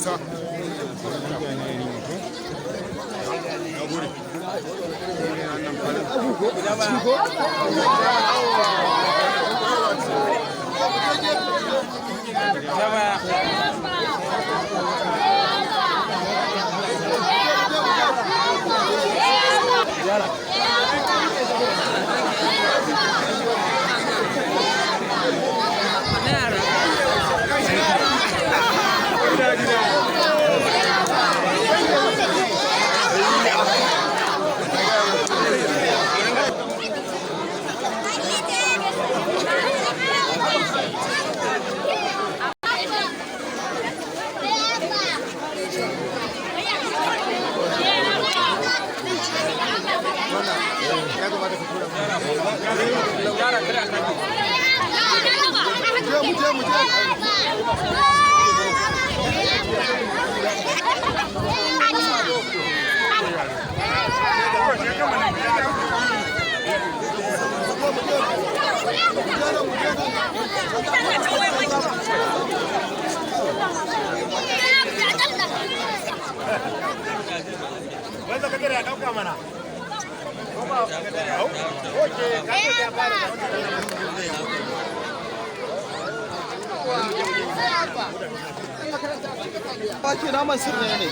Musa. Na gode. Je mu je. Wanda ka ya dauka mana. Oke, ka ce ya fara. Wake naman sirri ne.